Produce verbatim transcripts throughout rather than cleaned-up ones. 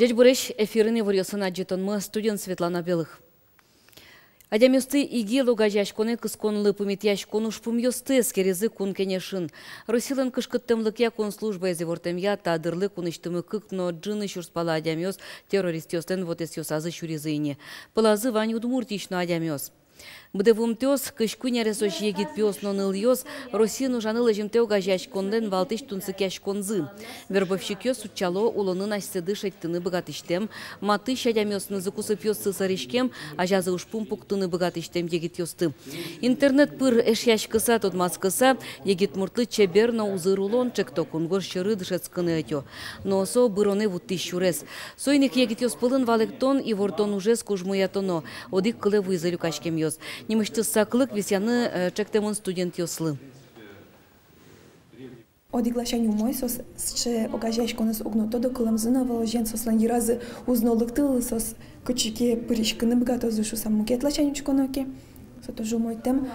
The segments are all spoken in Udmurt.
Ӟечбуресь! Эфирын иворъёсын адӟытонмы, студиын Светлана Белых. Адямиосты ИГИЛ огазеяськонэ кысконлы пумитъяськон ужпумъёсты эскеризы Кун Кенешын. Россилэн кышкыттэмлыкъя кун службаез ивортэмъя, та дырлы кунысьтымы кык но ӝыны сюрс пала адямиос террористъёслэн вотэсъёсазы сюризы ини. Пӧлазы вань Удмуртиысь но адямиос. Быдэ вуымтэос, кызь куинь аресозь егит пиос но нылъёс, Россиын ужаны лэзьымтэ огазеяськонлэн валтӥсь тунсыкъяськонзы. Вербовщикъёс утчало улонын асьсэды шедьтыны быгатӥсьтэм, матысь адямиоснызы кусыпъёссы сӧриськем, азязы ужпум пуктыны быгатӥсьтэм егитъёсты. Интернет пыр эшъяськыса, тодматскыса, егит муртлы чебер но узыр улон чекто, кунгож сьӧры дышетскыны ӧтё. Но со быронэ вуттӥсь сюрес. Соин ик егитъёс пӧлын валэктон, ивортон ужез кужмоятоно, одӥг кылэ вуизы люкаськемъёс. Нимысьтыз саклык висъяны, э, чектэмын студентъёслы. Одӥг ласянь умой, соос сыӵе огазеяськонэз уг но тодо, кылэмзы но ӧвӧл озьыен, соослэн йыразы уз но лыктылы, соос кытчы ке пыриськыны быгатозы шуыса. Мукет ласянь учконо ке, со тоже умойтэм,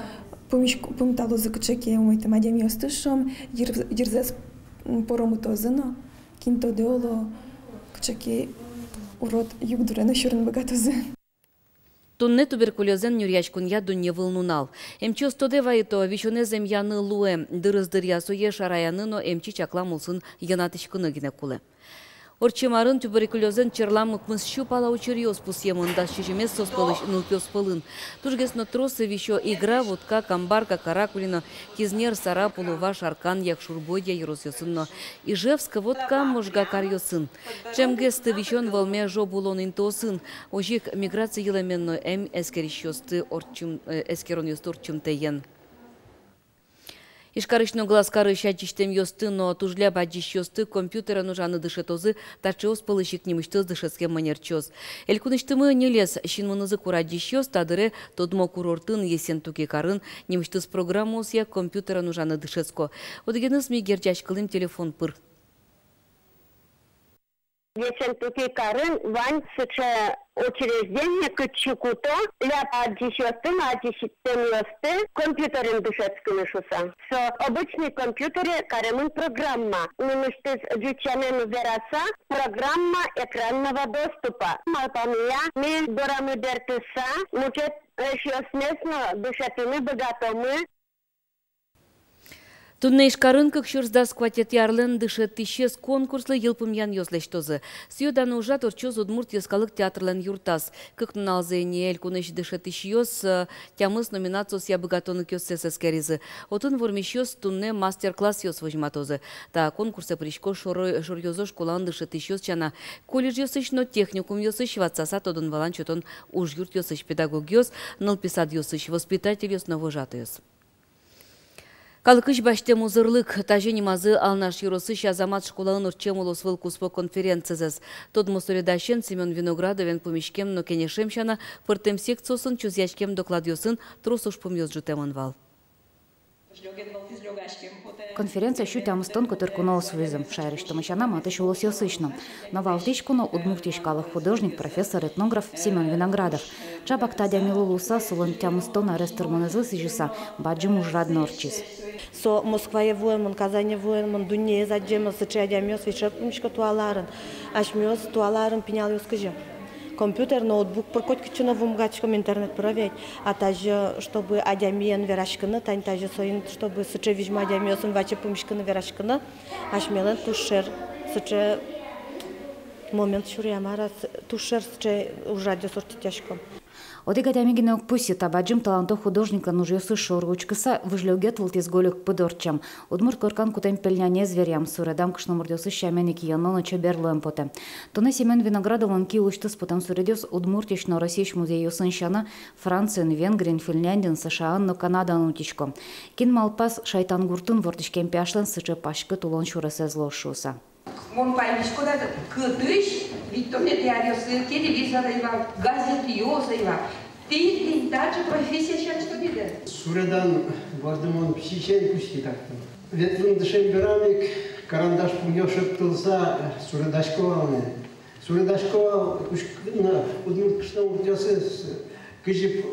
пумиськ-, пумиталозы кыӵе ке умойтэм адямиосты, шуом, йыр-, йырзэс, м, поромытозы но, кин тодэ, оло, кыӵе ке урод югдуре но сюрыны быгатозы. Туннэ туберкулёзэн нюръяськонъя дунневыл нунал. Эмчиос тодэ вайыто, висёнэз эмъяны луэ, дырыз дыръя сое шараяны но эмчи чаклам улсын йӧнатӥськыны гинэ кулэ. Ортчем арын туберкулёзэн черлам укмыс сю пала учыръёс пусъемын, дас сизьымез соос пӧлысь нылпиос пӧлын. Тужгес но трос висё Игра, Вотка, Камбарка, Каракулино, Кизнер, Сарапул, Ува, Шаркан, Якшур-Бӧдья ёросъёсын но Ижевск, Вотка, Можга каръёсын. Ӵемгес та висён вӧлме жоб улон интыосын. Озьы ик миграци йылэмен но эм эскерисьёсты ортчым-, э, эскеронъёсты ортчымтэен. Ижкарысь но Глазкарысь адӟисьтэмъёсты но тужляб адӟисьёсты компьютерен ужаны дышетозы таӵеос пӧлысь ик нимысьтыз дышетскем ӧнерчиос. Элькунысьтымы ньылез синмынызы курадӟисьёс та дыре тодмо курортын, Ессентуки карын, нимысьтыз программаосъя компьютерен ужаны дышетско. Одӥгеныз ми герӟаськылӥм телефон пыр. Ессентуки карын вань сыӵе учреждение, кытчы куто ляб адӟисьёсты но адӟисьтэмъёсты компьютерен дышетскыны шуыса. Со обычный компьютере каремын программа. Нимысьтыз ӟуч сямен вераса, программа экранного доступа. Малпамъя, ми дорамы бертыса, мукет эшъёсмес но дышетыны быгатомы. Туннэ Ижкарын кык сюрс дас куатетӥ арлэн дышетӥсез конкурслы йылпумъянъёс лэсьтозы. Сӥё-дано ужрад ортчоз Удмурт йӧскалык театрлэн юртаз. Кык нуналзэ ини элькунысь дышетӥсьёс, э, тямыс номинациосъя быгатонлыкъёссэс эскеризы. Отын вормисьёс туннэ мастер-классъёс возьматозы. Та конкурсэ пырисько шоро-, шоръёзо школаын дышетӥсьёс сяна, колледжъёсысь но техникумъёсысь, ватсаса тодон-валан сётон ужъюртъёсысь педагогъёс, нылпи садъёсысь воспитательёс но вожатойёс. Калыкысь басьтэм узырлык — тазьы нимазы Алнаш ёросысь Азамат школаын ортчем улосвыл куспо конференцизэс. Тодмо суредасен Семён Виноградовен пумиськем но кенешем сяна, пӧртэм секциосын чузъяськем докладъёсын трос ужпумъёс ӝутэмын вал. Конференцие сю тямыстон котыр куноос вуизы, шаерысьтымы сяна, матысь улосъёсысь но. Но валтӥсь куно — Удмуртиысь калык художник, профессор, этнограф Семён Виноградов. Ӵапак та адями луыса, солэн тямыстон арес тырмонэзлы сӥзьыса, бадӟым ужрад но ортчиз. Со Москвае вуэмын, Казане вуэмын, дуннеез адӟемын, сыӵе адямиос весь ик пумисько туала арын. Асьмеос туала арын пиналъёс кызьы: компьютер, ноутбук пыр котькытчы но вуэм кадь ик, интернет пыр ведь. А тазьы, чтобы адямиен вераськыны, тани тазьы соин, чтобы сыӵе визьмо адямиосын ваче пумиськыны, вераськыны, асьмелэн туж шер сыӵе момент сюръям, мар-а, туж шер сыӵе ужрадъёс ортчытъясько. Одӥг адями гинэ уг пусйы: та бадӟым талантлы художниклэн ужъёсыз шоры учкыса, выжлёгет вылтӥз гольык пыд ортчем. Удмурт коркан кутэм пельнянез веръям, суредам кышномуртъёсыз сямен ик йӧно но чебер луэм потэ. Туннэ Семён Виноградовлэн ки улысьтыз потэм суредъёс Удмуртиысь но Россиысь музейёсын сяна, Франциын, Венгриын, Финляндиын, США-ын но Канадаын утисько. Кин малпаз, Шайтан гуртын вордӥськем пияшлэн сыӵе паськыт улон сюресэз луоз шуыса. Мон паймисько дыр, кытысь витьтонэтӥ аръёсы телевизор ӧй вал, газетъёс ӧй вал. Тӥ тӥни таӵе профессия сярысь тодӥды. Суредан борды мон пичиысен кутски тактын. Ветлыны дышем берам ик карандаш пумъёс шедьтылыса суредасько вал ни. Суредасько вал куч-, на, удмурт кышномуртъёсыз, кызьы п-,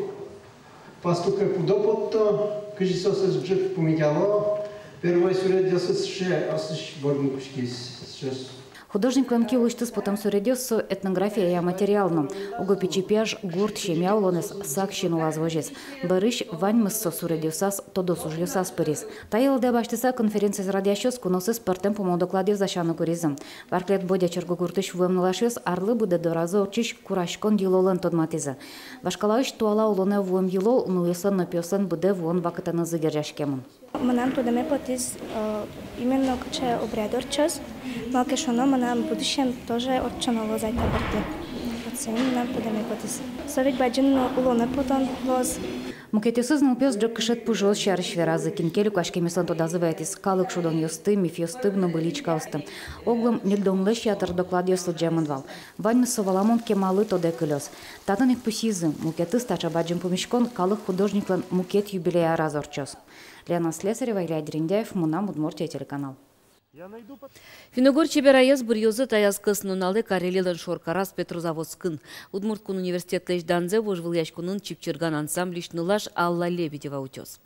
пастухе пудо потто, кызьы соосыз ӝыт пумитало. Первой суредъёсыз сыӵе, асьсэ бордын кутскиз соос. Художниклэн ки улысьтыз потэм суредъёс — со этнографияя материал но. Уго пичи пияш гурт, семья улонэз сак син улаз возиз. Бӧрысь ваньмыз со суредъёсаз, тодос ужъёсаз пыриз. Та йылолдэ басьтыса, конференциез радъясьёс куноосыз пӧртэм пумо докладъёс дасяны куризы. Варклед-Бодья черкогуртысь вуэм нылашъёс арлы быдэ доразы ортчись кураськон йылолэн тодматӥзы. Вашкалаысь туала улонэ вуэм йылол нылъёслэн но пиослэн быдэ вуон вакытэнызы герӟаськемын. Мынам тодэме потӥз, э, именно кыӵе обряд ортчоз, малы ке шуоно, мынам будущем тоже ортчоно луоз ай та борды. Вот соин мынам тодэме потӥз. Со ведь бадӟым но улонэ потон луоз. Мукетъёсыз нылпиос ӝӧккышет пужыос сярысь веразы, кин ке люкаськемъёслэн тодазы вайытӥз калык шудонъёсты, мифъёсты но быличкаосты. Оглом ньыльдонлэсь ятыр докладъёс лыдӟемын вал. Ваньмыз со валамон кемалы тодэ кылёз. Татын ик пусйизы, мукетыз таӵе бадӟым пумиськон калык художниклэн мукет юбилей араз ортчоз. Лена Слесарева, Илья Дерендяев, «Мынам Удмуртие» телеканал. Финн-угор чебераез быръёзы таяз кӧснуналэ Карелилэн шоркараз Петрозаводскын. Удмурт кун университетлэсь данзэ вожвылъяськонын «Чипчирган» ансамбльысь нылаш Алла Лебедева утёз.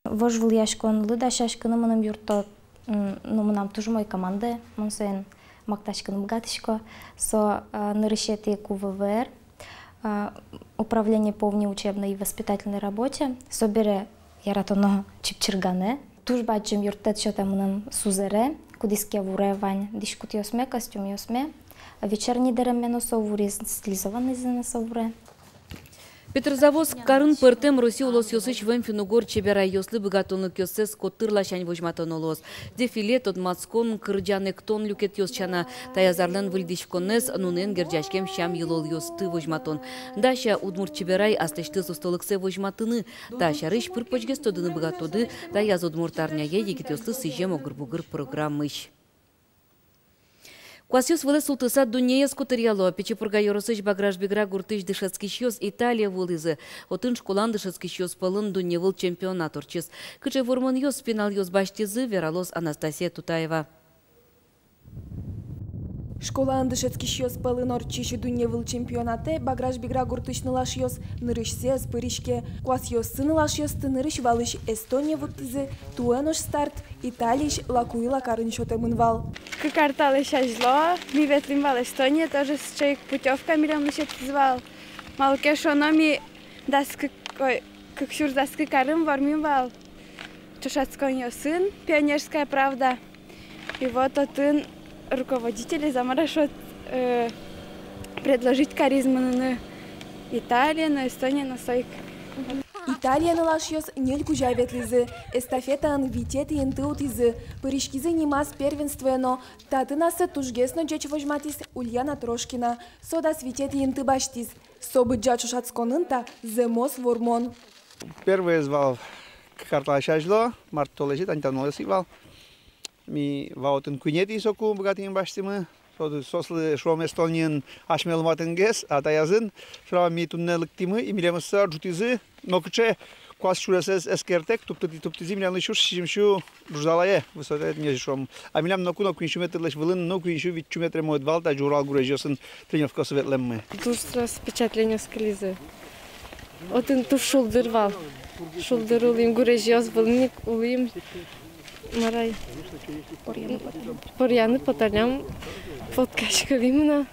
Вожвылъяськонлы дасяськыны мыным юртто, м, ну, мынам туж умой командае, мон соин мактаськыны быгатӥсько. Со, э, нырысетӥ КУ В В Р, э, управление по внеучебной и воспитательной работе, собере яратоно «Чипчирганэ». Туж бадӟым юрттэт сётэ мыным сузэре, кудӥз ке вуре вань дӥськутъёсме, костюмъёсме, вечерний дэремме но со вуриз, стилизованныйзэ но со вуре. Петрозаводск карын пӧртэм Россия улосъёсысь вуэм финн-угор чеберайёслы быгатонлыкъёссэс котыр ласянь возьматоно луоз. Дефиле, тодматскон, кырӟан-эктон люкетъёс сяна, таяз арлэн выльдӥськонэз, нунэн герӟаськем сям-йылолъёсты возьматон. Дася удмурт чеберай аслэсьтыз устолыксэ возьматыны. Та сярысь пыр-почгес тодыны быгатоды таяз удмурт арняе егитъёслы сӥзем огыр-бугыр программаысь. Куасъёс вылэ султыса дуннеез котыръяло. Пичи Пурга ёросысь Баграш-Бигра гуртысь дышетскисьёс Италие вуылӥзы. Отын школаын дышетскисьёс пӧлын дунневыл чемпионат ортчиз. Кыӵе вормонъёс пиналъёс басьтӥзы, вералоз Анастасия Тутаева. Школаын дышетскисьёс пӧлын ортчись дунневыл чемпионатэ Баграш-Бигра гуртысь нылашъёс нырысьсэ ӧз пыриське. Куасъёссы нылашъёсты нырысь валысь Эстоние вуттӥзы, туэ нош старт Италиысь Лакуила карын сётэмын вал. Кык ар талэсь азьло ми ветлӥм вал Эстоние, тоже сыӵе ик путёвка милемлы сётӥзы вал. Малы ке шуоно, ми дас кык, ой, кык сюрс дас кык арын вормим вал ӵошатсконъёсын, «Пионерская правда». И вот отын руководитель, замарашот, э, предложить кариз мыныны Италие но, Эстоние но, со ик. Италие нылашъёс ньыль кузя ветлӥзы, эстафетаын витетӥ инты утӥзы, пыриськизы нимаз первенствое но. Татын ассэ тужгес но ӟеч возьматӥз Ульяна Трошкина, со дас витетӥ инты басьтӥз. Со быдӟа ӵошатсконын та зэмос вормон. Первоез вал кык ар талэсь азьло, март толэзе, тани та нуналъёс ик вал. Ми вал отын куинетӥ, соку быгатӥм, басьтӥмы. Со-, соослы, шуом, Эстониын асьмелы матынгес, а таязын, шуом, ми туннэ лыктӥмы, и милемыз ӝутӥзы. Нокыӵе куас сюресэз эскертэк, туптытӥ-, туптӥзы милемлы сюрс сизьым сю ӝуждалае, высотае, тӥни, шуом. А милям ноку но куинь сю метрлэсь вылын, но куинь сю вить сю метре мед вал, тазьы Урал гурезьёсын тренировкаосы ветлэммы. Туж трос впечатлениос кылизы. Отын туж шулдыр вал. Шулдыр улӥм, гурезьёс вылын ик улӥм. Мар ай. Поръяны поталлям. Поръяны поталлям, фоткаськылӥм но.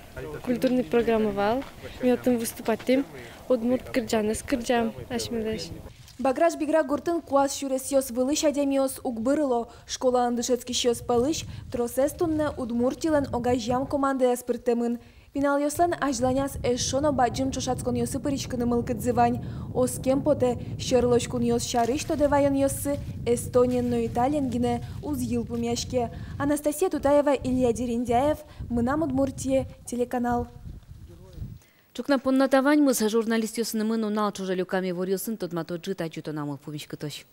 Культурный программа вал. Ми отын выступатьтӥм. Удмурт кырӟанэз кырӟам асьмелэсь. Баграш-Бигра гуртын куас сюресъёс вылысь адямиос уг бырыло. Школаын дышетскисьёс пӧлысь тросэз туннэ Удмуртилэн огазеям командаяз пыртэмын. Пиналъёслэн азьланяз эшшо но бадӟым ӵошатсконъёсы пыриськыны мылкыдзы вань. Оскем потэ, сьӧрлось кунъёс сярысь тодэ ваёнъёссы Эстониен но Италиен гинэ уз йылпумъяське. Анастасия Тутаева, Илья Дерендяев, «Мынам Удмуртие» телеканал. Ӵукна понна та ваньмыз. Журналистъёсынымы нунал ӵоже люкам иворъёсын тодмато ӝыт адӟытонамы. Пумиськытозь.